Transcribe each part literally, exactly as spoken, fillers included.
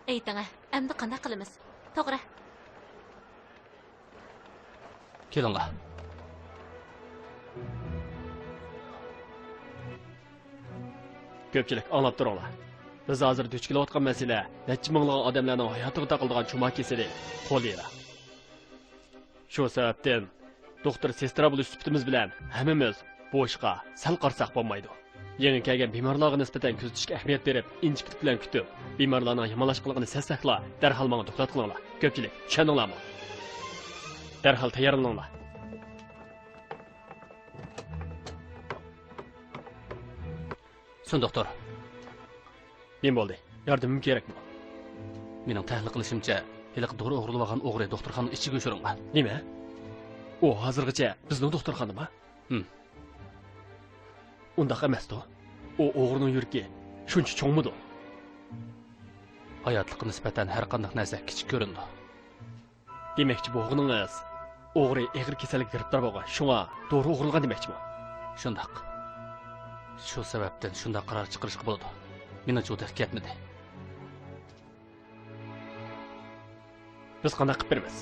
ئېيتىڭە، ئەمدى قانداق قىلىمىز؟ توغرا. كېلىڭلار. كۆپچىلىك ئاڭلاپ تۇرۇڭلار. بىز ھازىر دۇچ كېلىۋاتقان مەسىلە نەچچە مىڭلىغان ئادەملەرنىڭ ھاياتىغا تاقىلىدىغان چۇما كېسىلى، خولېرا. شۇ سەۋەبتىن، دوختۇر سېسترا بولۇش سۈپىتىمىز بىلەن ھەممىمىز بۇ ئىشقا سەل قارىساق بولمايدۇ. يېڭى كەلگەن بىمارلارغا نىسبەتەن كۆزىتىشكە ئەھمىيەت بېرىپ، ئىنچىكىلىك بىلەن كۈتۈپ، بىمارلارنىڭ يامانلاشقانلىقىنى سەزسەكلا، دەرھال ماڭا دوكلات قىلىڭلار. كۆپچىلىك، چۈشەندىڭلارمۇ؟ دەرھال تەييارلىنىڭلار. سۇن دوختۇر. نېمە بولدى؟ ياردىمىم كېرەكمۇ؟ مېنىڭ تەھلىل قىلىشىمچە، ھېلىقى دورا ئوغرىلىۋالغان ئوغرى دوختۇرخانىنىڭ ئىچىگە يوشۇرۇنغان. نېمە؟ ئۇ ھازىرغىچە بىزنىڭ دوختۇرخانىدىمۇ؟ ھىم. ئۇنداق ئەمەستۇ؟ ئۇ ئوغرىنىڭ يۈرىكى شۇنچە چوڭمىدۇ؟ ھاياتلىققا نىسبەتەن ھەرقانداق نەرسە كىچىك كۆرۈنىدۇ. دېمەكچى بولغىنىڭىز، ئوغرى ئېغىر كېسەلگە گىرىپتار بولغان، شۇڭا دورا ئوغرىلىغان دېمەكچىمۇ؟ شۇنداق. شۇ سەۋەبتىن شۇنداق قارار چىقىرىشقا بولىدۇ. مېنىڭچە ئۇ تېخى كەتمىدى. بىز قانداق قىلىپ بېرىمىز؟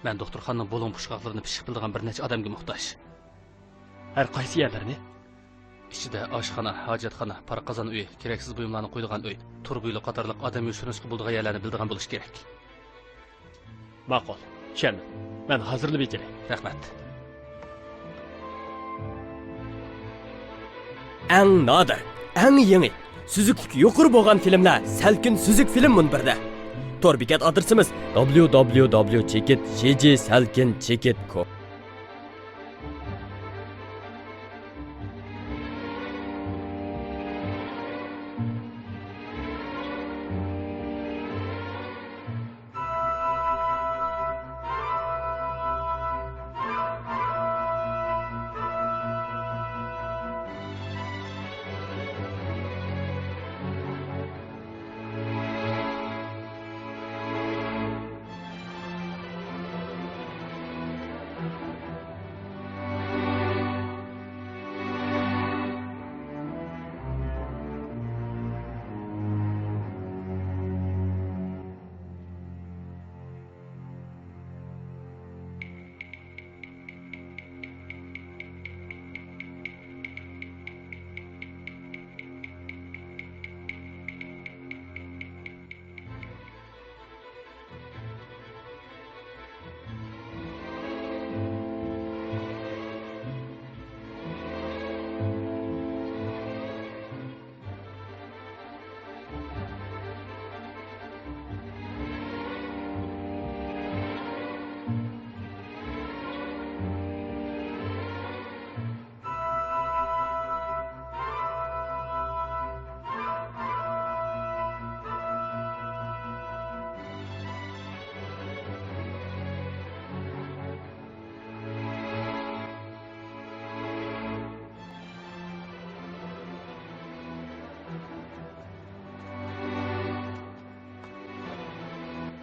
مەن دوختۇرخانىنىڭ بۇلۇڭ پۇچقاقلىرىنى پىششىق بىلىدىغان بىر نەچچە ئادەمگە موھتاج. ھەر قايسى يەرلىرىنى؟ ئىچىدە ئاشخانا، ھاجەتخانا، پارك قازان ئۆيى، كېرەكسىز بۇيۇملارنى قويىدىغان ئۆي، تور بۇيلۇق قاتارلىق ئادەم يوشۇرۇنۇشقا بولىدىغان يەرلەرنى بىلىدىغان بولۇشى كېرەك. ماقۇل، چۈشەندىم. مەن ھازىرلا بېجىرەي. رەھمەت. ئەڭ نادىر، ئەڭ يېڭى، سۈزۈكلۈكى يۇقىرى بولغان فىلىملەر سەلكىن سۈزۈك فىلىم مۇنبىرىدە. تور بېكەت ئادرېسىمىز: دابليۇ دابليۇ دابليۇ چېكىت جى جى سەلكىن چېكىت كوم.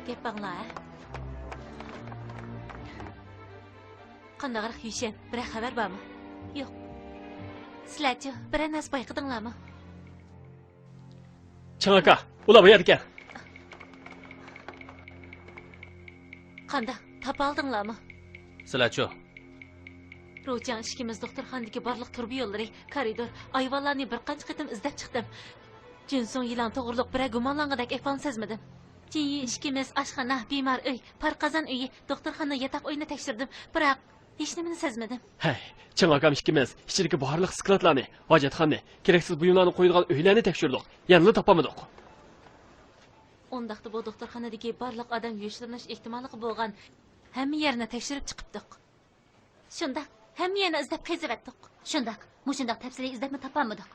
گەپ ئاڭلا، ھە؟ قانداقراق يۈشەن، بىرەر خەۋەر بارمۇ؟ يوق. سىلەرچۇ، بىرەر نەرسە بايقىدىڭلارمۇ؟ چىڭ ئاكا، ئۇلار بۇ يەردىكەن. قانداق، تاپالدىڭلارمۇ؟ سىلەرچۇ؟ روچياڭ ئىككىمىز دوختۇرخانىدىكى بارلىق تۇرۇبا يوللىرى، كارىدور، ئايۋانلارنى بىر قانچە قېتىم ئىزدەپ چىقتىم. جۈنسۇڭ يىلان توغرۇلۇق بىرەر گۇمانلانغۇدەك ئەھۋالنى سەزمىدىم. جىنيى ئىككىمىز ئاشخانا، بىمار ئۆي، پارك قازان ئۆيى، دوختۇرخانا ياتاق ئۆيىنى تەكشۈردۈم، بىراق ھېچنېمىنى سەزمىدىم. ھەي، چىڭ ئاكام ئىككىمىز ئىچىدىكى بارلىق سكلاتلارنى، ھاجەتخانىنى، كېرەكسىز بۇيۇملارنى قويىدىغان ئۆيلەرنى تەكشۈردۇق، يەنىلا تاپالمىدۇق. ئۇنداقتا بۇ دوختۇرخانىدىكى بارلىق ئادەم يوشۇرۇنۇش ئېھتىماللىقى بولغان ھەممە يەرنى تەكشۈرۈپ چىقىپتۇق. شۇنداق، ھەممە يەرنى ئىزدەپ قېزىۋەتتۇق. شۇنداق، مۇشۇنداق تەپسىلىي ئىزدەپمۇ تاپالمىدۇق.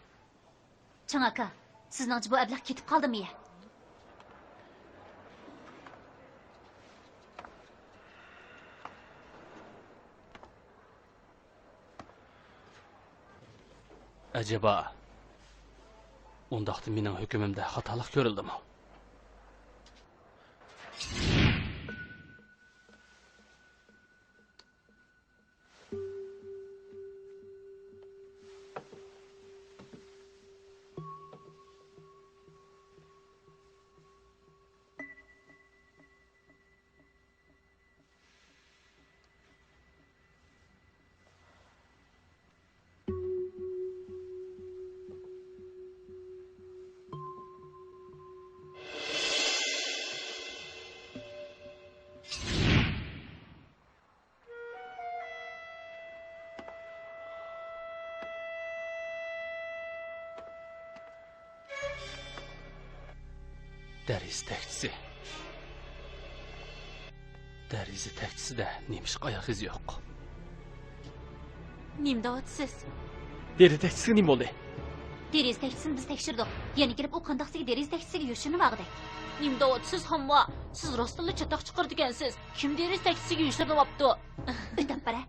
چىڭ ئاكا، سىزنىڭچە بۇ ئەبلەخ كېتىپ قالدىمۇ يە؟ ئەجەبا، ئۇنداقتا مېنىڭ ھۆكۈمۈمدە خاتالىق كۆرۈلدىمۇ؟ دېرىزە تەكچىسى. دېرىزە تەكچىسىدە نېمىشقا ئاياغ ئىزى يوق؟ نېمە دەۋاتىسىز؟ دېرىزە تەكچىسىگە نېمە بولدى؟ دېرىزە تەكچىسىنى بىز تەكشۈردۇق. يەنە كېلىپ ئۇ قانداقسىگە دېرىزە تەكچىسىگە يوشۇرۇنۇۋالغۇدەك. نېمە دەۋاتىسىز، ھامما؟ سىز راستتىنلا چاتاق چىقىرىدىكەنسىز. كىم دېرىزە تەكچىسىگە يوشۇرۇنۇۋاپتۇ؟ ئۆتەپ بارە.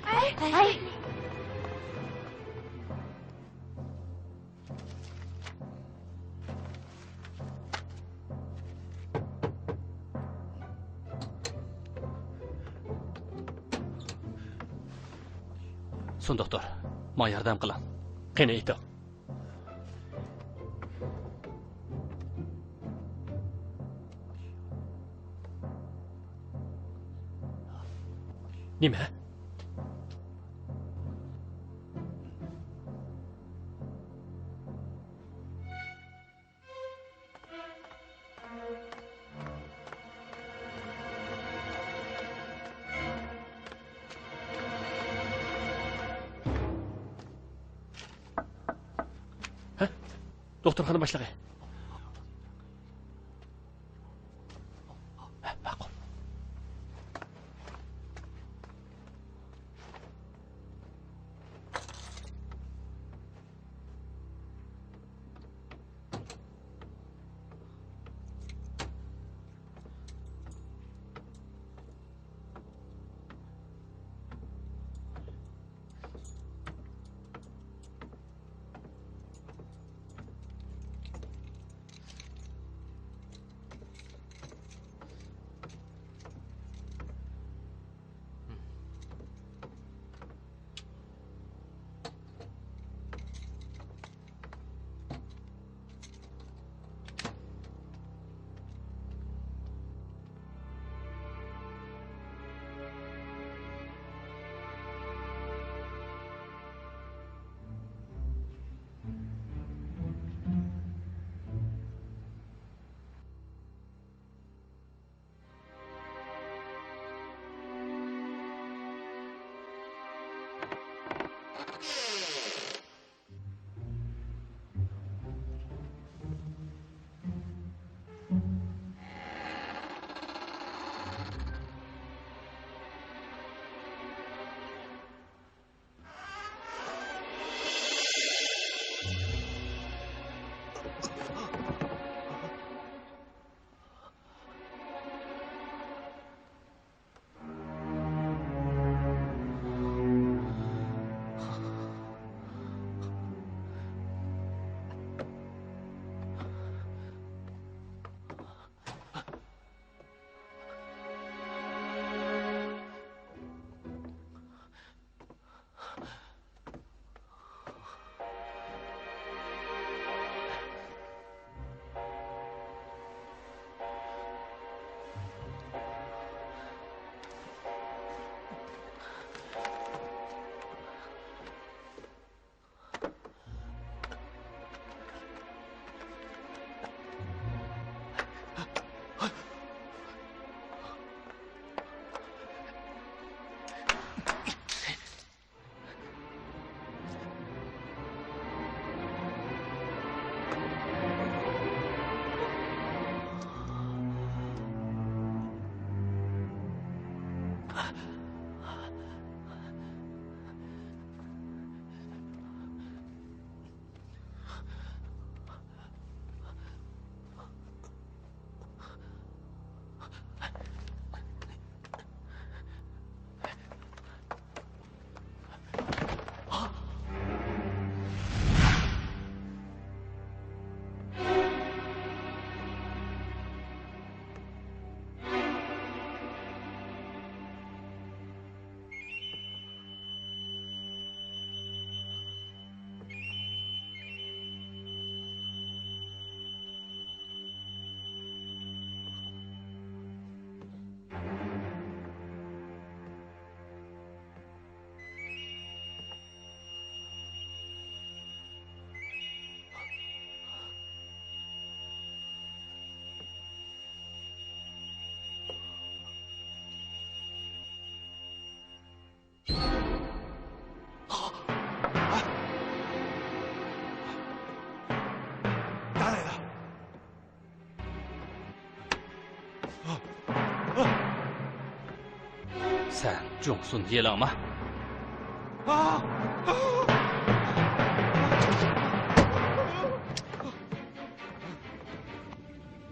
ھەي! ھەي! سۇن دوختۇر، ماڭا ياردەم قىلىڭ. قېنى ئېيتىڭ. نېمە؟ ھە؟ دوختۇرخانا باشلىقى. ھە، ماقۇل. سەن جۇڭسۇن يېلىڭما؟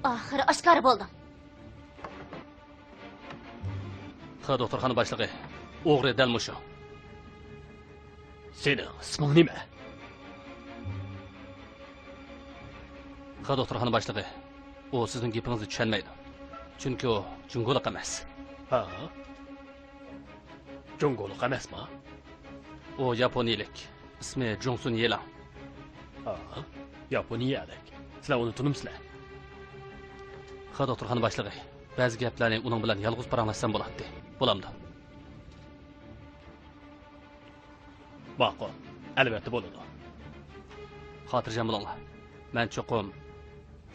ئاخىرى ئاشكارا بولدۇڭ. خې دوختۇرخانا باشلىقى، ئوغرى دەل مۇشۇ. سېنىڭ ئىسمىڭ نېمە؟ خې دوختۇرخانا باشلىقى، ئۇ سىزنىڭ گېپىڭىزنى چۈشەنمەيدۇ. چۈنكى ئۇ جۇڭگولۇق ئەمەس. ھا؟ جۇڭگولۇق ئەمەسما؟ ئۇ ياپونىيىلىك. ئىسمى جۇڭسۇن يېلىڭ. ھا؟ ياپونىيەلىك. سىلەر ئۇنى تونۇمسىلەر؟ خې دوختۇرخانا باشلىقى، بەزى گەپلەرنى ئۇنىڭ بىلەن يالغۇز پاراڭلاشسام بولاتتى. بولامدۇ؟ ماقۇل، ئەلۋەتتە بولىدۇ. خاتىرجەم بولۇڭلار، مەن چوقۇم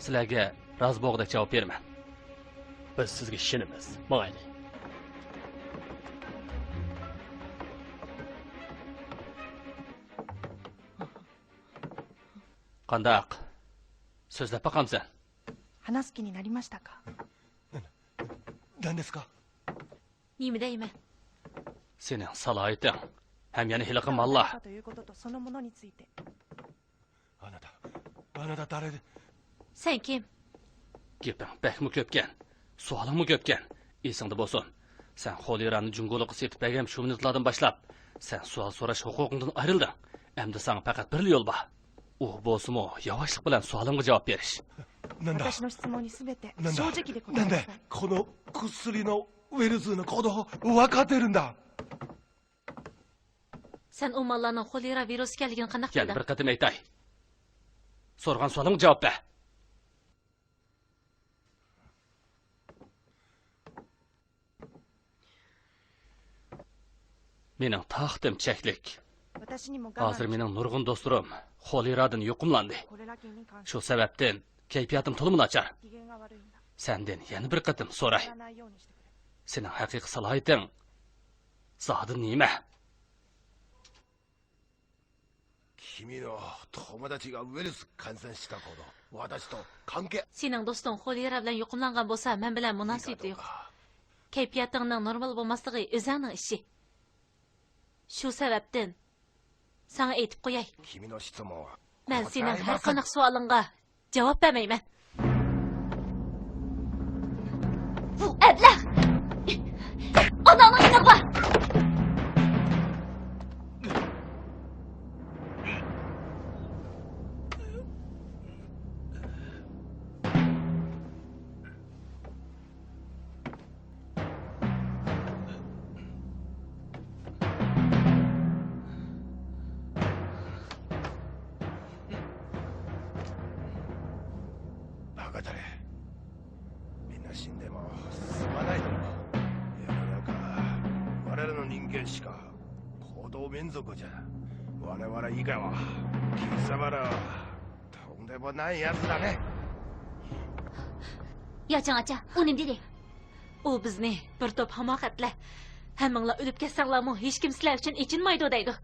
سىلەرگە رازى بولغۇدەك جاۋاب بېرىمەن. بىز سىزگە ئىشىنىمىز، ماڭايلى. قانداق؟ سۆزلەپ باقامسەن؟ 話す気になりましたか؟ 何ですか？ نېمە دەيمەن؟ سېنىڭ سالاھىيىتىڭ ھەم يەنە ھېلىقى ماللار. ということとそのものについて。 あなた、あなた誰で？ سەن كىم؟ گېپىڭ بەكمۇ كۆپكەن، سوئالىڭمۇ كۆپكەن. ئېسىڭدە بولسۇن، سەن خولىرانى جۇڭگولۇققا سېتىپ بەرگەن شۇ مىنۇتلاردىن باشلاپ، سەن سوئال سوراش ھوقۇقۇڭدىن ئايرىلدىڭ. ئەمدى ساڭا پەقەت بىرلا يول بار. ئۇ بولسىمۇ ياۋاشلىق بىلەن سوئالىڭغا جاۋاب بېرىش. なんだ؟ 私の質問にすべて正直で答えなさい。 なんだ？ なんだ？ この クスリのウイルスのことを分かってるんだ。 سەن ئۇ ماللارنىڭ خولېرا ۋىرۇسى ئىكەنلىكىنى قانداق يەنە بىلدىڭ؟ بىر قېتىم ئېيتاي. سورىغان سوئالىڭغا جاۋاب بەر. مېنىڭ تاقىتىم چەكلىك. ھازىر مېنىڭ نۇرغۇن دوستلىرىم خولېرادىن يۇقۇملاندى. شۇ سەۋەبتىن كەيپىياتىم تولىمۇ ناچار. سەندىن يەنە بىر قېتىم سوراي. سېنىڭ ھەقىقىي سالاھىيىتىڭ زادى نېمە؟ 君の友達がウイルス感染したこと、私と関係 سېنىڭ دوستۇڭ خولېرا بىلەن يۇقۇملانغان بولسا، مەن بىلەن مۇناسىۋىتى يوق. كەيپىياتىڭنىڭ نورمال بولماسلىقى ئۆزۈڭنىڭ ئىشى. شۇ سەۋەبتىن ساڭا ئېيتىپ قوياي. 君の質問は مەن سېنىڭ ھەر قانداق سوئالىڭغا جاۋاب بەرمەيمەن. بۇ ئەبلەخ! ئاناڭنىڭ يېنىغا بار! Bakatare. みんな死んでもすまないだろう。世の中、我らの人間しか行動民族じゃ。我々以外は、貴様ら、 تۇڭدە بۇ نان يازىدۇ. ياچاڭ ئاچا، ئۇ نېمە دېدى؟ ئۇ بىزنى بىر توپ ھاماقەتلەر، ھەممىڭلار ئۆلۈپ كەتسەڭلارمۇ ھېچكىم سىلەر ئۈچۈن ئېچىنمايدۇ دەيدۇ.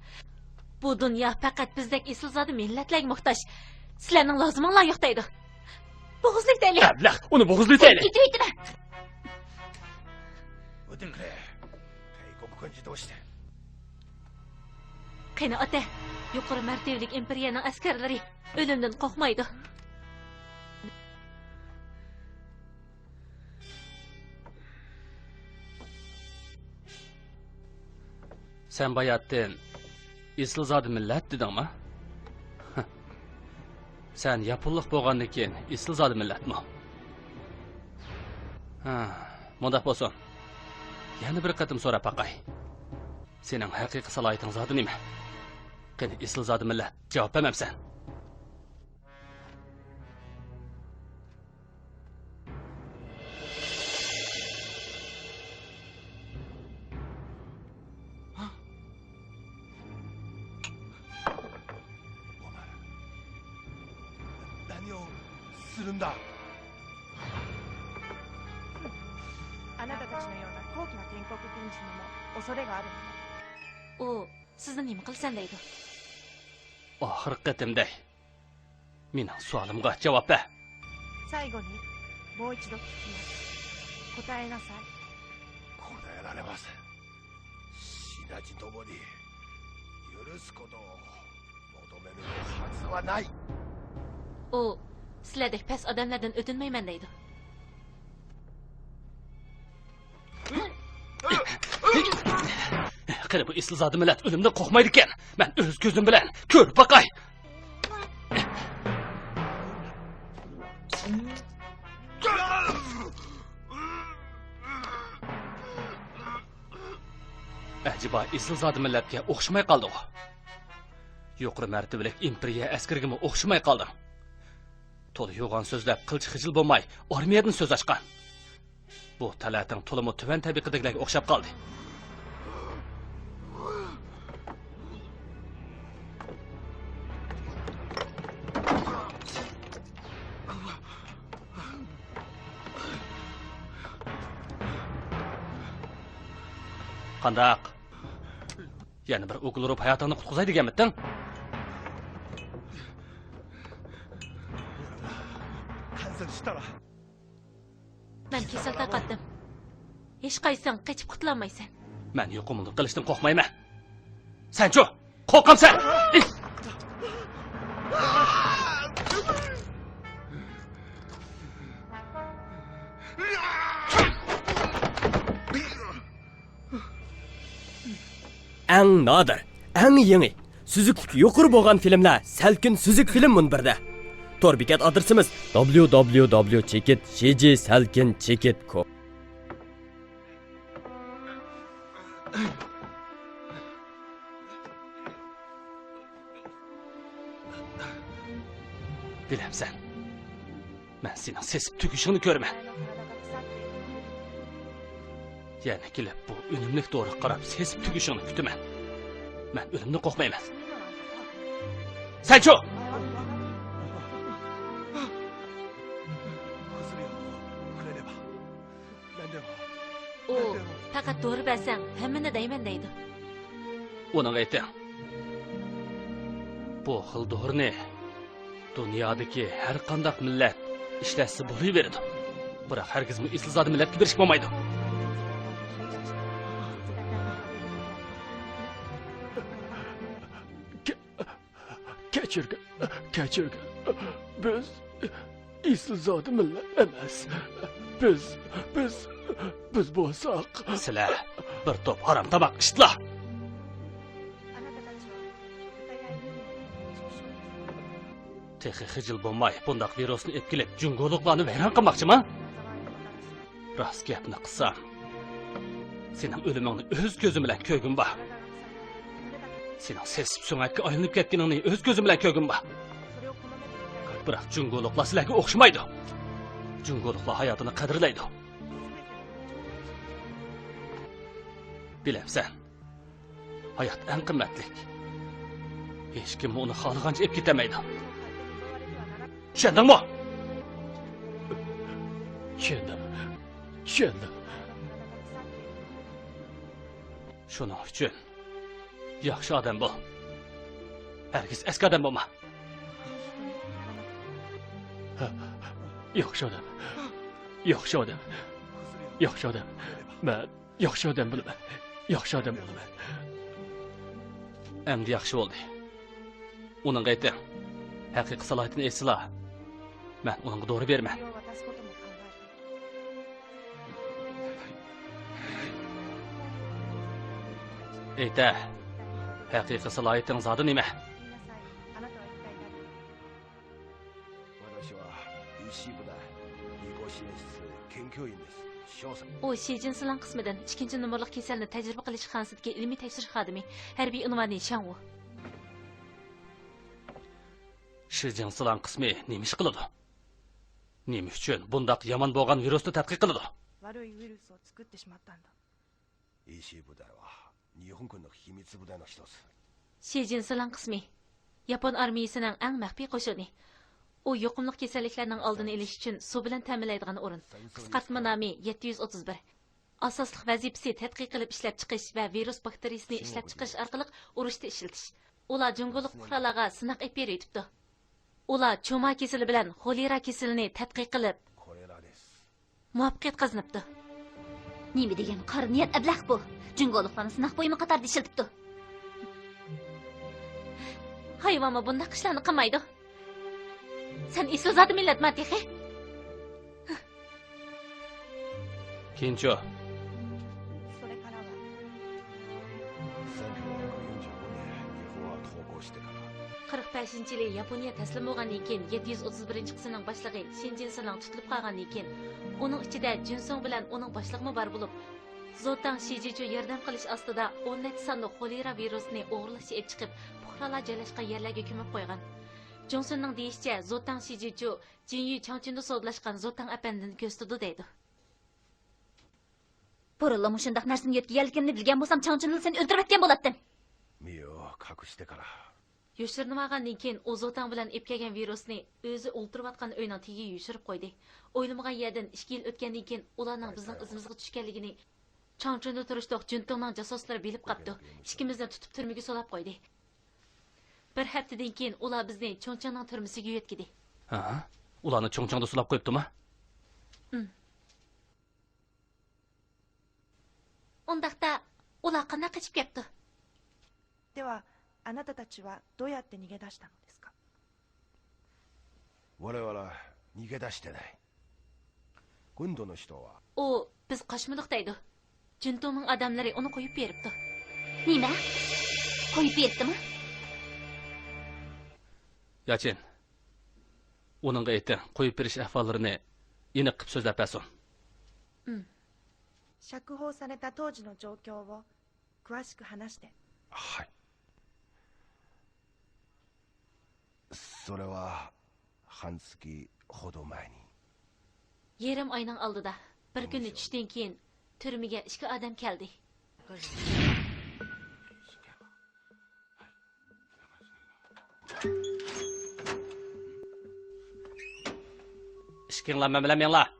بۇ دۇنيا پەقەت بىزدەك ئېسىلزادە مىللەتلەرگە موھتاج. سىلەرنىڭ لازىمىڭلار يوق دەيدۇ. ئەبلەخ، ئۇنى بوغۇزلىۋېتەيلى. كېتىۋېتىمەن. قېنى ئاتە، يۇقىرى مەرتىۋىلىك ئىمپېرىيەنىڭ ئەسكەرلىرى ئۆلۈمدىن قورقمايدۇ. سەن باياتتىن ئېسىلزادە مىللەت دېدىڭما؟ سەن ياپونلۇق بولغاندىن كېيىن ئېسىلزادە مىللەتمۇ؟ ھە، مۇنداق بولسۇن. يەنە بىر قېتىم سوراپ باقاي. سېنىڭ ھەقىقىي سالاھىيىتىڭ زادى نېمە؟ قېنى، ئېسىلزادە مىللەت، جاۋاب بەرمەمسەن؟ ئۇ سىزنى نېمە قىلىسەن دەيدۇ؟ ئاخىرقى قېتىم دەي. مېنىڭ سوئالىمغا جاۋاب بەر. 最後にもう一度聞きます。答えなさい。答えられません。たち共に許すことを求めるはずはない。 ئۇ سىلەردەك پەس ئادەملەردىن ئۆتۈنمەيمەن دەيدۇ. قېنى، بۇ ئېسىلزادە مىللەت ئۆلۈمدىن قورقمايدىكەن. مەن ئۆز كۆزۈم بىلەن كۆرۈپ باقاي. ئەجەبا، ئېسىلزادە مىللەتكە ئوخشىماي قالدىغۇ. يۇقىرى مەرتىۋىلىك ئىمپېرىيە ئەسكىرىگىمۇ ئوخشىماي قالدىڭ. تولا يوغان سۆزلەپ، قىلچە خىجىل بولماي ئارمىيەدىن سۆز ئاچقان. بۇ تەلەتىڭ تولىمۇ تۆۋەن تەبىقىدىكىلەرگە ئوخشاپ قالدى. قانداق؟ يەنە بىر ئوكۇل ئۇرۇپ ھاياتىڭنى قۇتقۇزاي دېگەنمىدىڭ؟ مەن كېسەل تارقاتتىم. ھېچقايسىڭ قېچىپ قۇتۇلالمايسەن. مەن يۇقۇملۇق قىلىشتىن قورقمايمەن. سەنچۇ؟ قورقامسەن؟ ئەڭ نادىر، ئەڭ يېڭى، سۈزۈكلۈكى يۇقىرى بولغان فىلىملەر سەلكىن سۈزۈك فىلىم مۇنبىرىدە. تور بېكەت ئادرېسىمىز: دبليۇ دبليۇ دبليۇ چېكىت جى جى سەلكىن چېكىت كوم. بىلەمسەن؟ مەن سېنىڭ سېسىپ تۈگىشىڭنى كۆرىمەن. يەنە كېلىپ بۇ ئۈنۈملۈك دورىغا قاراپ سېسىپ تۈگىشىڭنى كۈتىمەن. مەن ئۆلۈمدىن قورقمايمەن. سەنچۇ؟ ئۇ پەقەت دورا بەرسەڭ ھەممىنى دەيمەن دەيدۇ. ئۇنىڭغا ئېيتىڭ، بۇ خىل دورىنى دۇنيادىكى ھەر قانداق مىللەت ئىشلەتسە بولۇۋېرىدۇ. بىراق ھەرگىزمۇ ئېسىلزادە مىللەتكە بېرىشكە بولمايدۇ. كەچۈرگىن، كەچۈرگىن. بىز ئېسىلزادە مىللەت ئەمەس. بىز، بىز، بىز بولساق. سىلەر بىر توپ ھارام تاماق ئىتلار. تېخى خىجىل بولماي بۇنداق ۋىرۇسنى ئېلىپ كېلىپ جۇڭگولۇقلارنى ۋەيران قىلماقچىما؟ راست گەپنى قىلسام، سېنىڭ ئۆلۈمۈڭنى ئۆز كۆزۈم بىلەن كۆرگۈم بار. سېنىڭ سېسىپ سۆڭەككە ئايلىنىپ كەتكىنىڭنى ئۆز كۆزۈم بىلەن كۆرگۈم بار. بىراق جۇڭگولۇقلار سىلەرگە ئوخشىمايدۇ. جۇڭگولۇقلار ھاياتىنى قەدىرلەيدۇ. بىلەمسەن؟ ھايات ئەڭ قىممەتلىك. ھېچكىممۇ ئۇنى خالىغانچە ئېلىپ كېتەلمەيدۇ. چۈشەندىڭمۇ؟ چۈشەندىم. چۈشەندىم. شۇنىڭ ئۈچۈن ياخشى ئادەم بول. ھەرگىز ئەسكى ئادەم بولما. ياخشى ئادەم. ياخشى ئادەم. ياخشى ئادەم. مەن ياخشى ئادەم بولىمەن. ياخشى ئادەم بولىمەن. ئەمدى ياخشى بولدى. ئۇنىڭغا ئېيتىڭ، ھەقىقىي سالاھىيىتىنى ئېيتسىلا، مەن ئۇنىڭغا دورا بېرىمەن. ئېيتە، ھەقىقىي سالاھىيىتىڭ زادى نېمە؟ ئۇ شىجىن سىلان قىسمىدىن ئىككىنچى نومۇرلۇق كېسەلنى تەجرىبە قىلىش خانىسىدىكى ئىلمىي تەكشۈرۈش خادىمى، ھەربىي ئۇنۋانى شياڭ ۋۇ. شىجىن سىلان قىسمى نېمە ئىش قىلىدۇ؟ نېمە ئۈچۈن بۇنداق يامان بولغان ۋىرۇسنى تەتقىق قىلىدۇ؟ 石部隊は日本軍の秘密部隊の一つ。 شىجىن سىلان قىسمى ياپون ئارمىيىسىنىڭ ئەڭ مەخپىي قوشۇنى. ئۇ يۇقۇملۇق كېسەللىكلەرنىڭ ئالدىنى ئېلىش ئۈچۈن سۇ بىلەن تەمىنلەيدىغان ئورۇن. قىسقارتما نامى يەتتە يۈز ئوتتۇز بىر. ئاساسلىق ۋەزىپىسى تەتقىق قىلىپ ئىشلەپچىقىش ۋە ۋىرۇس باكتېرىيىسىنى ئىشلەپچىقىرىش ئارقىلىق ئۇرۇشتا ئىشلىتىش. ئۇلار جۇڭگولۇق پۇقرالارغا سىناق ئېلىپ بېرىۋېتىپتۇ. ئۇلار چۇما كېسىلى بىلەن خولېرا كېسىلىنى تەتقىق قىلىپ، مۇۋەپپەقىيەت قازىنىپتۇ. نېمە دېگەن قارا نىيەت ئەبلەخ بۇ؟ جۇڭگولۇقلارنى سىناق بۇيۇمى قاتارىدا ئىشلىتىپتۇ. ھايۋانمۇ بۇنداق ئىشلارنى قىلمايدۇ. سەن ئېسىل زادى مىللەتما تېخى؟ كېيىنچۇ؟ それからは。 قىرىق بەشىنچى يىلى ياپونىيە تەسلىم بولغاندىن كېيىن، يەتتە يۈز ئوتتۇز بىرىنچى قىسىمنىڭ باشلىقى شىن جىنسىنىڭ تۇتۇلۇپ قالغاندىن كېيىن، ئۇنىڭ ئىچىدە جۈنسۇڭ بىلەن ئۇنىڭ باشلىقىمۇ بار بولۇپ، زوتاڭ شىجىچۇ ياردەم قىلىش ئاستىدا ئون نەچچە سانلىق خولېرا ۋىرۇسىنى ئوغرىلىقچە ئېلىپ چىقىپ، پۇقرالار جايلاشقان يەرلەرگە كۆمۈپ قويغان. جۇڭسۈننىڭ دېيىشىچە، زوتاڭ شىجىچۇ جىنيۈ چاڭچۈندە سودىلاشقان زوتاڭ ئەپەندىنى كۆزىتىدۇ دەيدۇ. بۇرۇنلا مۇشۇنداق نەرسىنى يۆتكىگەنلىكىمنى بىلگەن بولسام، چاڭچۈنلا سېنى ئۆلتۈرۈۋەتكەن بولاتتىم. 身を隠してから。 يوشۇرۇنۇۋالغاندىن كېيىن، ئۇ زوتاڭ بىلەن ئېلىپ كەلگەن ۋىرۇسنى ئۆزى ئولتۇرۇۋاتقان ئۆينىڭ تېگىگە يوشۇرۇپ قويدى. ئويلىمىغان يەردىن ئىككى يىل ئۆتكەندىن كېيىن، ئۇلارنىڭ بىزنىڭ ئىزىمىزغا چۈشكەنلىكىنى چاڭچۈندە تۇرۇشلۇق جۈنتۇڭنىڭ جاسۇسلىرى بىلىپ قاپتۇ. ئىككىمىزنى تۇتۇپ تۈرمىگە سولاپ قويدى. بىر ھەپتىدىن كېيىن ئۇلار بىزنى چۇڭچىڭنىڭ تۈرمىسىگە يۆتكىدى. ھە؟ ئۇلارنى چۇڭچىڭدا سولاپ قويۇپتۇما؟ ئۇنداقتا ئۇلار قانداق قېچىپ كەپتۇ؟ では、あなたたちはどうやって逃げ出したのですか？ 我々は逃げ出してない。今度の人は ئۇ بىز قاچمىدۇق دەيدۇ. جۈنتۇڭنىڭ ئادەملىرى ئۇنى قويۇپ بېرىپتۇ. نېمە؟ قويۇپ بېرىپتىمۇ؟ ياچىن، ئۇنىڭغا ئېيتىڭ، قويۇپ بېرىش ئەھۋاللىرىنى ئېنىق قىلىپ سۆزلەپ بەرسۇن. 釈放された当時の状況を詳しく話して。 はい。それは半月ほど前に。 يېرىم ئاينىڭ ئالدىدا، بىر كۈنى چۈشتىن كېيىن تۈرمىگە ئىككى ئادەم كەلدى. ئىككىڭلار مەن بىلەن مېڭىڭلار.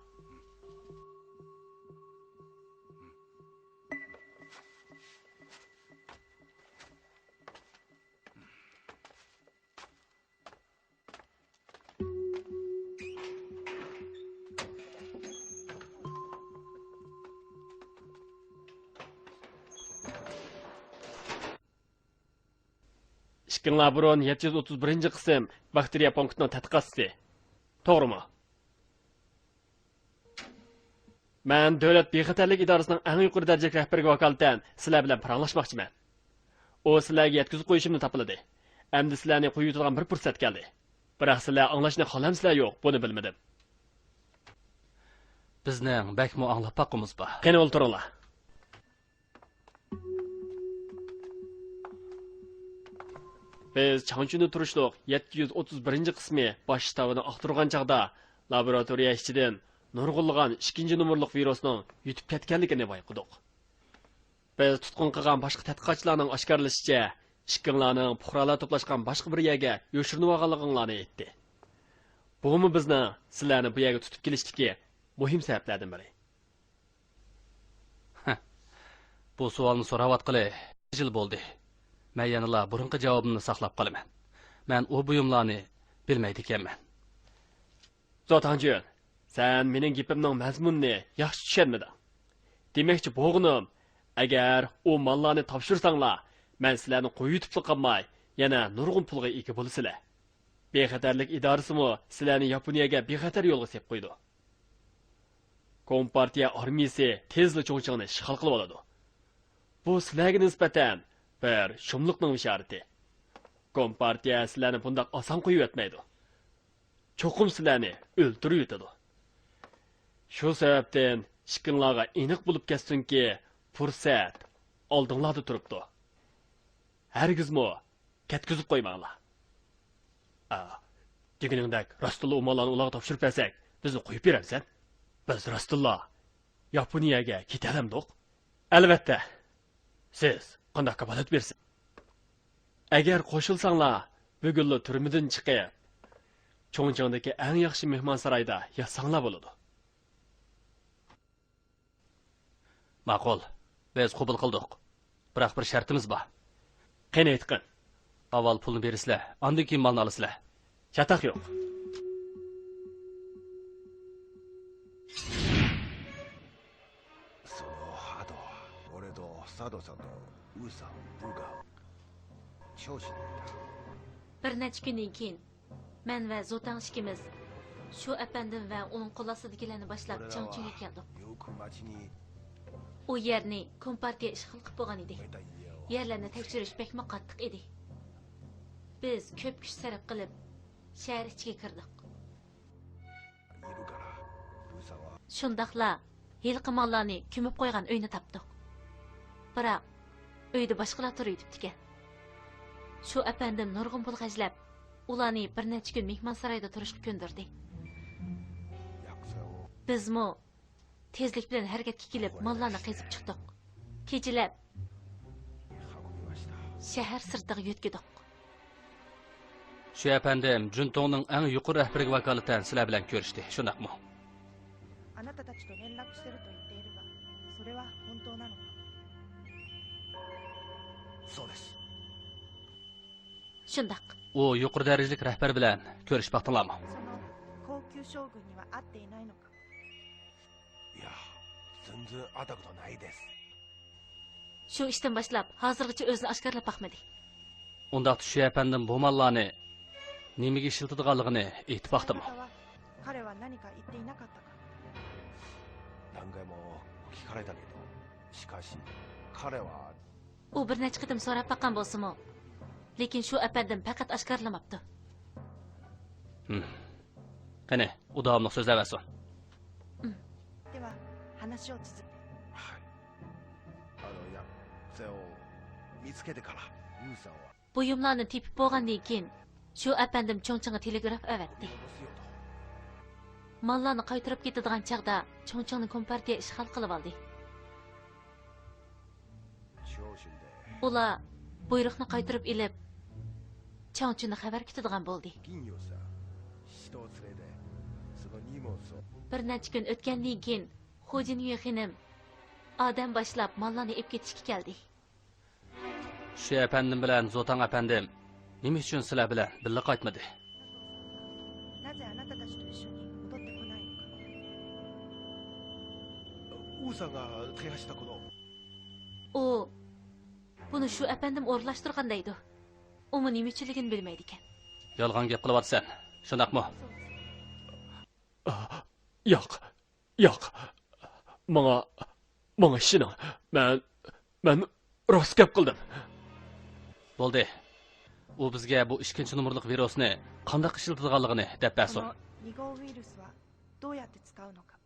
ئىككىڭلار بۇرۇن يەتتە يۈز ئوتتۇز بىرىنچى قىسىم باكتېرىيە پونكىتىنىڭ تەتقىقاتچىسى. توغرىمۇ؟ مەن دۆلەت بىخەتەرلىك ئىدارىسىنىڭ ئەڭ يۇقىرى دەرىجىلىك رەھبىرىگە ۋاكالىتەن سىلەر بىلەن پاراڭلاشماقچىمەن. ئۇ سىلەرگە يەتكۈزۈپ قويۇشۇمنى تاپىلىدى. ئەمدى سىلەرنى قويۇۋېتىدىغان بىر پۇرسەت كەلدى. بىراق سىلەر ئاڭلاشنى خالامسىلەر يوق، بۇنى بىلمىدىم. بىزنىڭ بەكمۇ ئاڭلاپ باققۇمىز بار. قېنى ئولتۇرۇڭلار. بىز چاڭچۈندە تۇرۇشلۇق يەتتە يۈز ئوتتۇز بىرىنچى قىسمى باش شتابىنى ئاختۇرغان چاغدا، لابوراتورىيە ئىچىدىن نۇرغۇنلىغان ئىككىنچى نومۇرلۇق ۋىرۇسنىڭ يۈتۈپ كەتكەنلىكىنى بايقىدۇق. بىز تۇتقۇن قىلغان باشقا تەتقىقاتچىلارنىڭ ئاشكارىلىشىچە، ئىككىڭلارنىڭ پۇقرالار توپلاشقان باشقا بىر يەرگە يوشۇرۇنۇۋالغانلىقىڭلارنى ئېيتتى. بۇمۇ بىزنىڭ سىلەرنى بۇ يەرگە تۇتۇپ كېلىشتىكى مۇھىم سەۋەبلەردىن بىرى. بۇ سوئالنى سوراۋاتقىلى يىل بولدى. مەن يەنىلا بۇرۇنقى جاۋابىمنى ساقلاپ قالىمەن. مەن ئۇ بۇيۇملارنى بىلمەيدىكەنمەن. زوتاڭجۈن، سەن مېنىڭ گېپىمنىڭ مەزمۇنىنى ياخشى چۈشەنمىدىڭ. دېمەكچى بولغىنىم، ئەگەر ئۇ ماللارنى تاپشۇرساڭلار، مەن سىلەرنى قويۇۋېتىپلا قالماي، يەنە نۇرغۇن پۇلغا ئىگە بولىسىلەر. بىخەتەرلىك ئىدارىسىمۇ سىلەرنى ياپونىيەگە بىخەتەر يولغا سېلىپ قويىدۇ. كومپارتىيە ئارمىيىسى تېزلا چۇڭچىڭنى ئىشغال قىلىۋالىدۇ. بۇ سىلەرگە نىسبەتەن بىر شۇملۇقنىڭ بېشارىتى. كومپارتىيە سىلەرنى بۇنداق ئاسان قويۇۋەتمەيدۇ. چوقۇم سىلەرنى ئۆلتۈرۈۋېتىدۇ. شۇ سەۋەبتىن ئىككىڭلارغا ئېنىق بولۇپ كەتسۇنكى، پۇرسەت ئالدىڭلاردا تۇرۇپتۇ. ھەرگىزمۇ كەتكۈزۈپ قويماڭلار. ئا، دېگىنىڭدەك راستتىنلا ئۇ ماللارنى ئۇلارغا تاپشۇرۇپ بەرسەك، بىزنى قويۇپ بېرەمسەن؟ بىز راستتىنلا ياپونىيەگە كېتەلەمدۇق؟ ئەلۋەتتە. سىز قانداق كاپالەت بېرىسىز؟ ئەگەر قوشۇلساڭلار، بۈگۈنلا تۈرمىدىن چىقىپ، چۇڭچىڭدىكى ئەڭ ياخشى مېھمانسارايدا ياتساڭلار بولىدۇ. ماقۇل، بىز قوبۇل قىلدۇق. بىراق بىر شەرتىمىز بار. قېنى ئېيتقىن. ئاۋۋال پۇلنى بېرىسىلەر، ئاندىن كېيىن مالنى ئالىسىلەر. چاتاق يوق. その بىر نەچچە كۈندىن كېيىن، مەن ۋە زۇتاڭ ئىككىمىز شۇ ئەپەندىم ۋە ئۇنىڭ قول ئاستىدىكىلەرنى باشلاپ چاڭچۈنگە كەلدۇق. ئۇ يەرنى كومپارتىيە ئىشغال قىلىپ بولغان ئىدى. يەرلەرنى تەكشۈرۈش بەكمۇ قاتتىق ئىدى. بىز كۆپ كۈچ سەرپ قىلىپ، شەھەر ئىچىگە كىردۇق. شۇنداقلا ھېلىقى ماللارنى كۆمۈپ قويغان ئۆينى تاپتۇق. بىراق، ئۆيدە باشقىلار تۇرۇۋېتىپتىكەن. شۇ ئەپەندىم نۇرغۇن پۇل خەجلەپ، ئۇلارنى بىر نەچچە كۈن مېھمانسارايدا تۇرۇشقا كۆندۈردى. بىزمۇ تېزلىك بىلەن ھەرىكەتكە كېلىپ، ماللارنى قېزىپ چىقتۇق. كېچىلەپ شەھەر سىرتىغا يۆتكىدۇق. شۇ ئەپەندىم جۈنتۇڭنىڭ ئەڭ يۇقىرى رەھبىرىگە ۋاكالىتەن سىلەر بىلەن كۆرۈشتى، شۇنداقمۇ؟ あなたたちと連絡してると言っているが、それは本当なのか？ そうです。 شۇنداق. ئۇ يۇقىرى دەرىجىلىك رەھبەر بىلەن كۆرۈشۈپ باقتىڭلارمۇ؟ その高級将軍には会っていないのか？ いや、全然会ったことないです。 شۇ ئىشتىن باشلاپ، ھازىرغىچە ئۆزىنى ئاشكارىلاپ باقمىدى. ئۇنداقتا شۇ ئەپەندىم بۇ ماللارنى نېمىگە ئىشلىتىدىغانلىقىنى ئېيتىپ باقتىمۇ؟ あなたは彼は何か言っていなかったか？ 何回も聞かれたけど、しかし、彼は ئۇ بىر نەچچە قېتىم سوراپ باققان بولسىمۇ، لېكىن شۇ ئەپەندىم پەقەت ئاشكارىلىماپتۇ. ھىم. قېنى، ئۇ داۋاملىق سۆزلەۋەرسۇن. では、話を続け。 はい。あの、いや、それを見つけてから、ウーさんは بۇيۇملارنى تېپىپ بولغاندىن كېيىن، شۇ ئەپەندىم چۇڭچىڭغا تېلېگراف ئەۋەتتى. ماللارنى قايتۇرۇپ كېتىدىغان چاغدا چۇڭچىڭنى كومپارتىيە ئىشغال قىلىۋالدى. ئۇلار بۇيرۇقنى قايتۇرۇپ ئېلىپ، چاڭچۈندىن خەۋەر كۈتىدىغان بولدى. بىر نەچچە كۈن ئۆتكەندىن كېيىن، خۇجىن يۈ خېنىم ئادەم باشلاپ ماللارنى ئېلىپ كېتىشكە كەلدى. شۇ ئەپەندىم بىلەن زوتاڭ ئەپەندىم نېمە ئۈچۈن سىلەر بىلەن بىللە قايتمىدى؟ なぜあなたたちと一緒に戻ってこないのか。 ئۇ بۇنى شۇ ئەپەندىم ئورۇنلاشتۇرغان دەيدۇ. ئۇمۇ نېمە ئۈچۈنلۈكىنى بىلمەيدىكەن. يالغان گەپ قىلىۋاتىسەن، شۇنداقمۇ؟ ياق، ياق. ماڭا، ماڭا ئىشىنىڭ. مەن، مەن راست گەپ قىلدىم. بولدى. ئۇ بىزگە بۇ ئىككىنچى نومۇرلۇق ۋىرۇسنى قانداق ئىشلىتىدىغانلىقىنى دەپ بەرسۇن. この نىگو ۋىرۇس ۋا どうやって使うのか。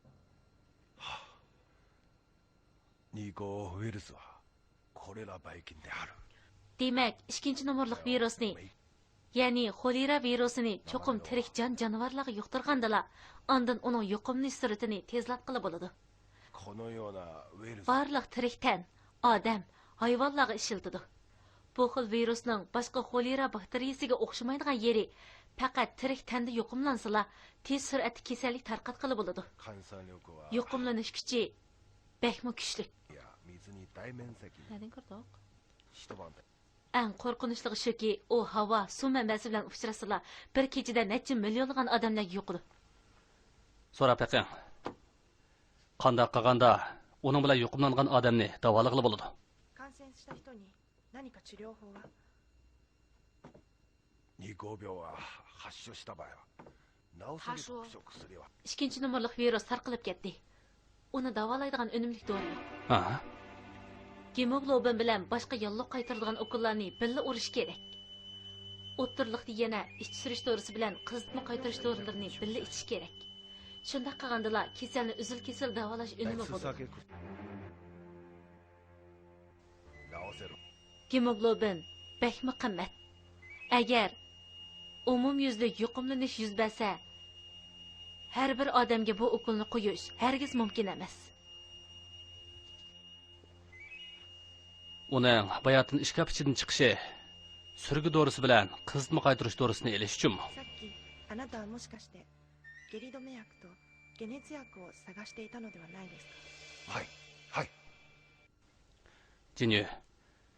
نىگو ۋىرۇس ۋا これらばい菌である。 دېمەك، ئىككىنچى نومۇرلۇق ۋىرۇسنى، يەنى خولېرا ۋىرۇسىنى چوقۇم تىرىك جان-جانىۋارلارغا يۇقتۇرغاندىلا، ئاندىن ئۇنىڭ يۇقۇملىنىش سۈرئىتىنى تېزلەتكىلى بولىدۇ. このようなウイルス بارلىق تىرىك تەن، ئادەم، ھايۋانلارغا ئىشلىتىدۇ. بۇ خىل ۋىرۇسنىڭ باشقا خولېرا باكتېرىيىسىگە ئوخشىمايدىغان يېرى، پەقەت تىرىك تەندە يۇقۇملانسىلا، تېز سۈرئەتتە كېسەللىك تارقاتقىلى بولىدۇ. 感染力は يۇقۇملىنىش كۈچى بەكمۇ كۈچلۈك. 水に大面積 نەدىن كىردۇق؟ 一晩で ئەڭ قورقۇنچلۇقى شۇكى، ئۇ ھاۋا، سۇ مەنبەسى بىلەن ئۇچراشسىلا، بىر كېچىدە نەچچە مىليونلىغان ئادەملەرگە يۇقىدۇ. سوراپ بېقىڭ. قانداق قىلغاندا ئۇنىڭ بىلەن يۇقۇملانغان ئادەمنى داۋالىغىلى بولىدۇ؟ 感染した人に何か治療法は？ 二号病は 発症した場合は治せる特殊な ئىككىنچى نومۇرلۇق ۋىرۇس تارقىلىپ كەتتى. ئۇنى داۋالايدىغان ئۈنۈملۈك دورا يوق. ھا؟ گېموگلوبىن بىلەن باشقا ياللۇغ قايتۇرىدىغان ئوكۇللارنى بىللە ئۇرۇش كېرەك. ئوتتۇرىلىقتا يەنە ئىچ سۈرۈش دورىسى بىلەن قىزىتما قايتۇرۇش دورىلىرىنى بىللە ئىچىش كېرەك. شۇنداق قىلغاندىلا كېسەلنى ئۈزۈل-كېسىل داۋالاش ئۈنۈمى بولىدۇ. گېموگلوبىن بەكمۇ قىممەت. ئەگەر ئومۇميۈزلۈك يۇقۇملىنىش يۈز بەرسە، ھەر بىر ئادەمگە بۇ ئوكۇلنى قويۇش ھەرگىز مۇمكىن ئەمەس. ئۇنىڭ باياتىن ئىشكاپ ئىچىدىن چىقىشى سۈرگە دورىسى بىلەن قىزىتما قايتۇرۇش دورىسىنى ئېلىش ئۈچۈنمۇ؟ さっき、あなたはもしかして、下痢止め薬と解熱薬を探していたのではないですか？ ھاي، ھاي. جىنيۈ،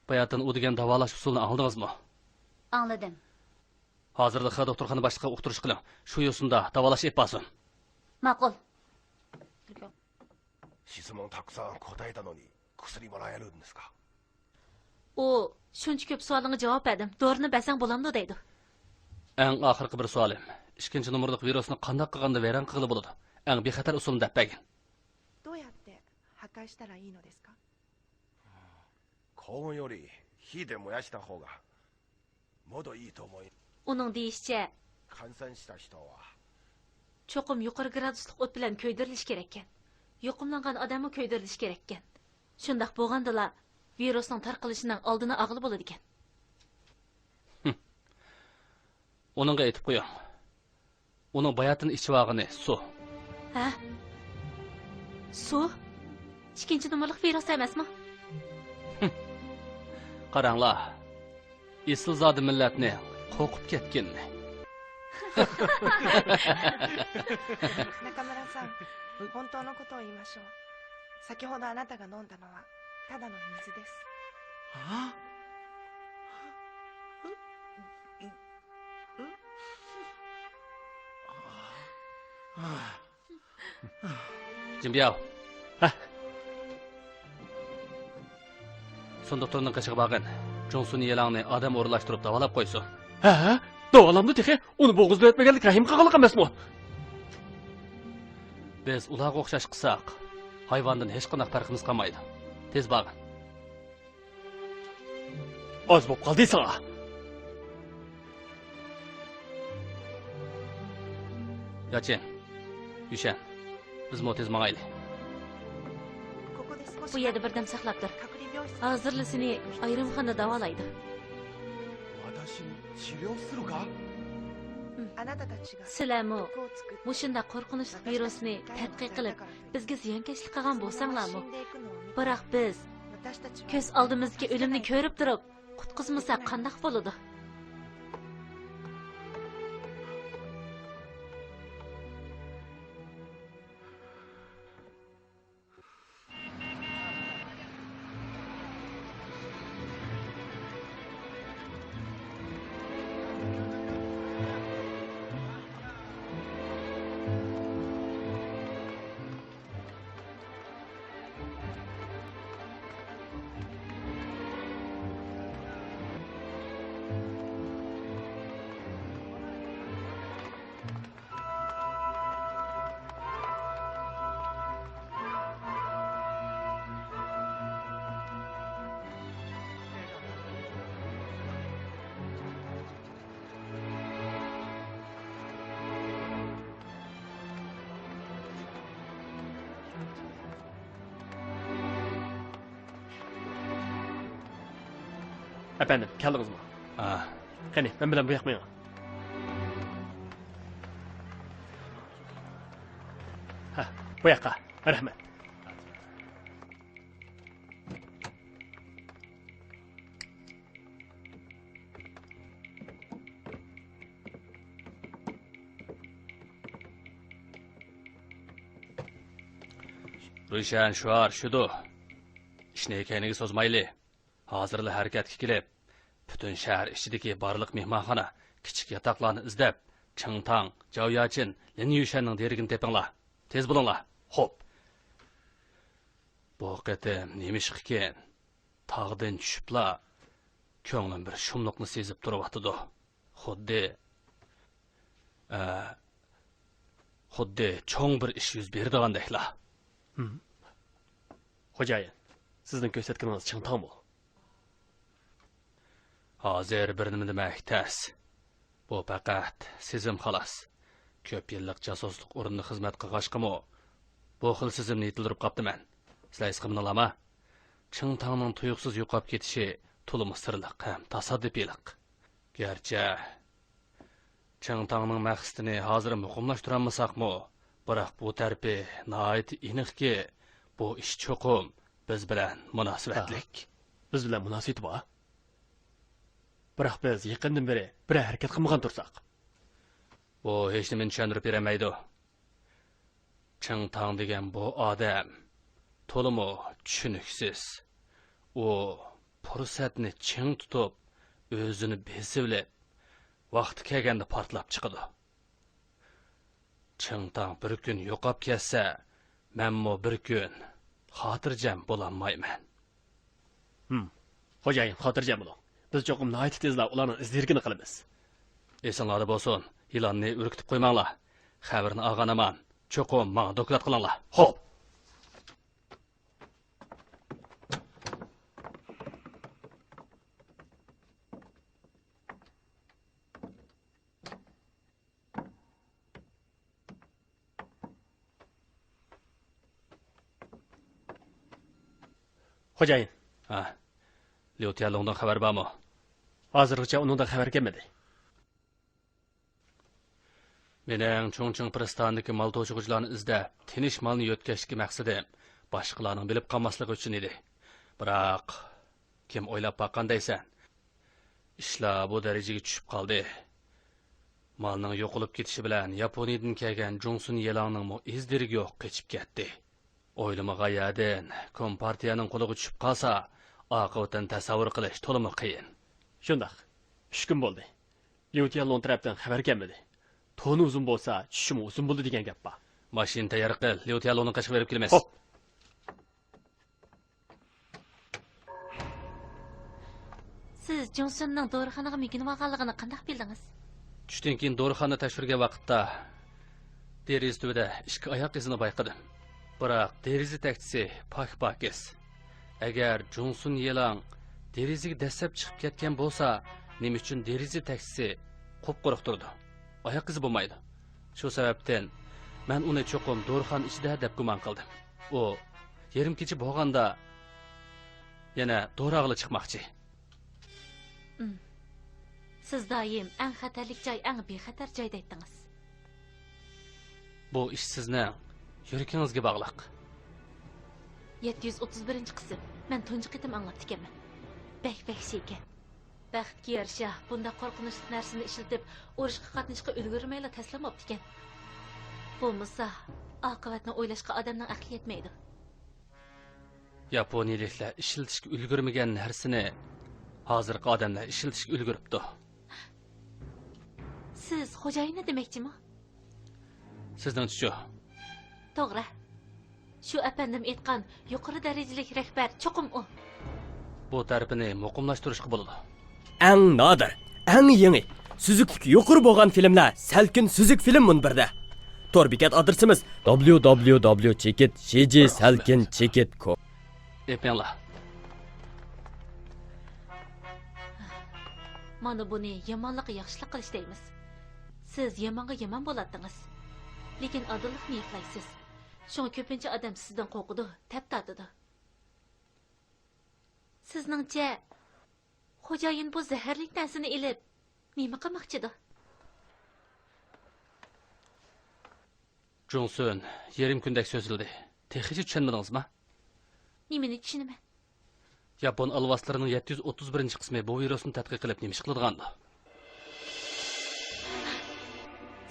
باياتىن ئۇ دېگەن داۋالاش ئۇسۇلىنى ئاڭلىدىڭىزمۇ؟ ئاڭلىدىم. ھازىرلا خې دوختۇرخانا باشلىقىغا ئۇقتۇرۇش قىلىڭ، شۇ يوسۇندا داۋالاش ئېلىپ بارسۇن. ماقۇل. 質問たくさん答えたのに、 كۇسۇرى مالايا لۇدىنىسكا. ئۇ، شۇنچە كۆپ سوئالىڭغا جاۋاب بەردىم، دورىنى بەرسەڭ بولامدۇ دەيدۇ. ئەڭ ئاخىرقى بىر سوئالىم. ئىككىنچى نومۇرلۇق ۋىرۇسنى قانداق قىلغاندا ۋەيران قىلغىلى بولىدۇ؟ ئەڭ بىخەتەر ئۇسۇلنى دەپ بەرگىن. どうやって破壊したらいいのですか？ 高温より火で燃やした方がもっといいと思い ئۇنىڭ دېيىشىچە، 感染した人は چوقۇم يۇقىرى گرادۇسلۇق ئوت بىلەن كۆيدۈرۈلۈشى كېرەككەن. يۇقۇملانغان ئادەممۇ كۆيدۈرۈلۈشى كېرەككەن. شۇنداق بولغاندىلا، ۋىرۇسنىڭ تارقىلىشىنىڭ ئالدىنى ئالغىلى بولىدىكەن. ئۇنىڭغا ئېيتىپ قويۇڭ. ئۇنىڭ باياتىن ئىچىۋالغىنى سۇ. ھە؟ سۇ؟ ئىككىنچى نومۇرلۇق ۋىرۇس ئەمەسمۇ؟ قاراڭلار، ئېسىلزادە مىللەتنى قورقۇپ كەتكىنىنى. 中村さん、本当のことを言いましょう。先ほどあなたが飲んだのはただの水です。 جىنبياۋ، ھە؟ سۇندۇقتۇرنىڭ قېشىغا بارغىن. جۇڭسۇن يىلاڭنى ئادەم ئورۇنلاشتۇرۇپ داۋالاپ قويسۇن. ھە؟ داۋالامدۇ تېخى؟ ئۇنى بوغۇزدا ئۆتمىگەنلىك رەھىم قىلغانلىق ئەمەسمۇ؟ بىز ئۇلارغا ئوخشاش قىلساق، ھايۋاندىن ھېچقانداق پەرقىمىز قالمايدۇ. تېز بارغىن. ئاز بوپ قالدى ساڭا. ياچىن، يۈشەن، بىزمۇ تېز ماڭايلى. بۇ يەردە بىردەم ساقلاپ تۇر. ھازىرلا سېنى ئايرىمخانىدا داۋالايدۇ. سىلەرمۇ مۇشۇنداق قورقۇنچلۇق ۋىرۇسنى تەتقىق قىلىپ، بىزگە زىيانكەشلىك قىلغان بولساڭلارمۇ، بىراق بىز كۆز ئالدىمىزدىكى ئۆلۈمنى كۆرۈپ تۇرۇپ، قۇتقۇزمىساق قانداق بولىدۇ؟ ئەپەندىم، كەلدىڭىزمۇ؟ ھە. قېنى، مەن بىلەن بۇ ياققا مېڭىڭ. ھە، بۇ ياققا. رەھمەت. روشەن شوئار شۇدۇ. ئىشنى كەينىگە سوزمايلى. ھازىرلا ھەرىكەتكە كېلىپ، پۈتۈن شەھەر ئىچىدىكى بارلىق مېھمانخانا، كىچىك ياتاقلارنى ئىزدەپ، چىڭ تاڭ، جاۋ ياچىن، لىن يۈشەننىڭ دېرىكىنى تېپىڭلار. تېز بولۇڭلار. خوپ. بۇ قېتىم نېمىشقىكىن، تاغدىن چۈشۈپلا كۆڭلۈم بىر شۇملۇقنى سېزىپ تۇرۇۋاتىدۇ. خۇددى، ئە، خۇددى چوڭ بىر ئىش يۈز بېرىدىغاندەكلا. خوجايىن، سىزنىڭ كۆرسەتكىنىڭىز چىڭ تاڭمۇ؟ ھازىر بىر نېمە دېمەك تەس. بۇ پەقەت سېزىم خالاس. كۆپ يىللىق جاسۇسلۇق ئورنىدا خىزمەت قىلغاچقىمۇ، بۇ خىل سېزىمنى يېتىلدۈرۈپ قاپتىمەن. سىلەر ھېس قىلمىدىڭلارما؟ چىڭ تاڭنىڭ تۇيۇقسىز يوقاپ كېتىشى تولىمۇ سىرلىق ھەم تاسادىپىيلىق. گەرچە چىڭ تاڭنىڭ مەقسىتىنى ھازىر مۇقىملاشتۇرالمىساقمۇ، بىراق بۇ تەرىپى ناھايىتى ئېنىقكى، بۇ ئىش چوقۇم بىز بىلەن مۇناسىۋەتلىك. بىز بىلەن مۇناسىۋىتى بار. بىراق بىز يېقىندىن بېرى بىرەر ھەرىكەت قىلمىغان تۇرساق. بۇ ھېچنېمىنى چۈشەندۈرۈپ بېرەلمەيدۇ. چىڭ تاڭ دېگەن بۇ ئادەم تولىمۇ چۈشىنىكسىز. ئۇ پۇرسەتنى چىڭ تۇتۇپ، ئۆزىنى بېسىۋېلىپ، ۋاقتى كەلگەندە پارتلاپ چىقىدۇ. چىڭ تاڭ بىر كۈن يوقاپ كەتسە، مەنمۇ بىر كۈن خاتىرجەم بولالمايمەن. ھىم. خوجايىن، خاتىرجەم بولۇڭ. بىز چوقۇم ناھايىتى تېزلا ئۇلارنىڭ ئىز دېرىكىنى قىلىمىز. ئېسىڭلاردا بولسۇن، يىلاننى ئۈركۈتۈپ قويماڭلار. خەۋىرىنى ئالغان ھامان چوقۇم ماڭا دوكلات قىلىڭلار. خوپ. خوجايىن. ھە. ليۇ تيەنلۇڭدىن خەۋەر بارمۇ؟ ھازىرغىچە ئۇنىڭدىن خەۋەر كەلمىدى. مېنىڭ چۇڭچىڭ پىرىستانىدىكى مال توشۇغۇچىلارنى ئىزدەپ، تىنچ مالنى يۆتكەشتىكى مەقسىتىم باشقىلارنىڭ بىلىپ قالماسلىقى ئۈچۈن ئىدى. بىراق، كىم ئويلاپ باققان دەيسەن؟ ئىشلار بۇ دەرىجىگە چۈشۈپ قالدى. مالنىڭ يوقىلىپ كېتىشى بىلەن ياپونىيىدىن كەلگەن جۇڭسۇن يېلاڭنىڭمۇ ئىز دېرىكى يوق، قېچىپ كەتتى. ئويلىمىغان يەردىن كومپارتىيەنىڭ قولىغا چۈشۈپ قالسا، ئاقىۋىتىنى تەسەۋۋۇر قىلىش تولىمۇ قىيىن. شۇنداق. ئۈچ كۈن بولدى. ليۇ تيەنلۇڭ تەرەپتىن خەۋەر كەلمىدى. تونى ئۇزۇن بولسا، چۈشىمۇ ئۇزۇن بولىدۇ دېگەن گەپ بار. ماشىنا تەييار قىل، ليۇ تيەنلۇڭنىڭ قېشىغا بېرىپ كېلىمىز. خوپ. سىز جۇڭسۇننىڭ دورىخانىغا مۆكۈنۈۋالغانلىقىنى قانداق بىلدىڭىز؟ چۈشتىن كېيىن دورىخانىنى تەكشۈرگەن ۋاقىتتا، دېرىزە تۈۋىدە ئىككى ئاياق ئىزىنى بايقىدىم. بىراق دېرىزە تەكچىسى پاك-پاكىز. ئەگەر جۇڭسۇن يېلاڭ دېرىزىگە دەسسەپ چىقىپ كەتكەن بولسا، نېمە ئۈچۈن دېرىزە تەكچىسى قۇپقۇرۇق تۇرىدۇ؟ ئاياق ئىزى بولمايدۇ. شۇ سەۋەبتىن مەن ئۇنى چوقۇم دورىخانا ئىچىدە دەپ گۇمان قىلدىم. ئۇ يېرىم كېچە بولغاندا يەنە دورىخانىغىلا چىقماقچى. ئىم. سىز دائىم ئەڭ خەتەرلىك جاي ئەڭ بىخەتەر جاي دەيتتىڭىز. بۇ ئىش سىزنىڭ يۈرىكىڭىزگە باغلىق. يەتتە يۈز ئوتتۇز بىرىنچى قىسىم. مەن تۇنجى قېتىم ئاڭلاپتىكەنمەن. بەك ۋەھشىيكەن. بەختكە يارىشا، بۇنداق قورقۇنچلۇق نەرسىنى ئىشلىتىپ، ئۇرۇشقا قاتنىشىشقا ئۈلگۈرمەيلا تەسلىم بوپتىكەن. بولمىسا، ئاقىۋەتنى ئويلاشقا ئادەمنىڭ ئەقلى يەتمەيدۇ. ياپونىيىلىكلەر ئىشلىتىشكە ئۈلگۈرمىگەن نەرسىنى ھازىرقى ئادەملەر ئىشلىتىشكە ئۈلگۈرۈپتۇ. سىز خوجايىننى دېمەكچىمۇ؟ سىزنىڭچىچۇ؟ توغرا. شۇ ئەپەندىم ئېيتقان يۇقىرى دەرىجىلىك رەھبەر چوقۇم ئۇ. بۇ تەرىپىنى مۇقىملاشتۇرۇشقا بولىدۇ. ئەڭ نادىر، ئەڭ يېڭى، سۈزۈكلۈكى يۇقىرى بولغان فىلىملەر سەلكىن سۈزۈك فىلىم مۇنبىرىدە. تور بېكەت ئادرېسىمىز دابليۇ دابليۇ دابليۇ چېكىت شى جى سەلكىن چېكىت كوم. ئېپىڭلار. مانا بۇنى يامانلىققا ياخشىلىق قىلىش دەيمىز. سىز يامانغا يامان بولاتتىڭىز. لېكىن ئادىللىقنى يوقلايسىز. شۇڭا كۆپىنچە ئادەم سىزدىن قورقىدۇ، تەپ تارتىدۇ. سىزنىڭچە، خوجايىن بۇ زەھەرلىك نەرسىنى ئېلىپ، نېمە قىلماقچىدۇ؟ جۇڭسۈن يېرىم كۈندەك سۆزلىدى. تېخىچە چۈشەنمىدىڭىزما؟ نېمىنى چۈشىنىمەن؟ ياپون ئالۋاستىلىرىنىڭ يەتتە يۈز ئوتتۇز بىرىنچى قىسمى بۇ ۋىرۇسنى تەتقىق قىلىپ نېمە ئىش قىلىدىغاندۇ؟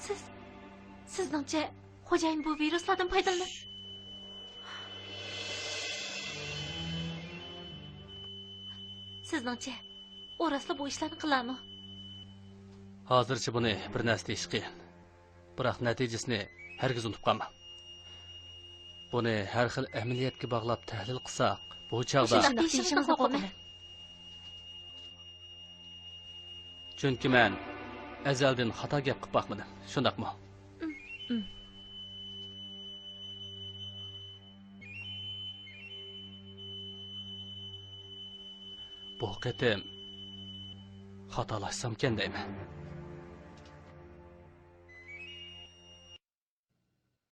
سىز، سىزنىڭچە خوجايىن بۇ ۋىرۇسلاردىن پايدىلىنىپ، سىزنىڭچە ئۇ راستلا بۇ ئىشلارنى قىلارمۇ؟ ھازىرچە بۇنى بىر نەرسە دېيىش قىيىن. بىراق نەتىجىسىنى ھەرگىز ئۇنتۇپ قالماڭ. بۇنى ھەر خىل ئەمەلىيەتكە باغلاپ تەھلىل قىلساق، بۇ چاغدا مۇشۇنداق دېيىشىڭىزدىن قورقىمەن. چۈنكى مەن ئەزەلدىن خاتا گەپ قىلىپ باقمىدىم، شۇنداقمۇ؟ ئىم، ئىم. بۇ قېتىم خاتالاشسامكەن دەيمەن.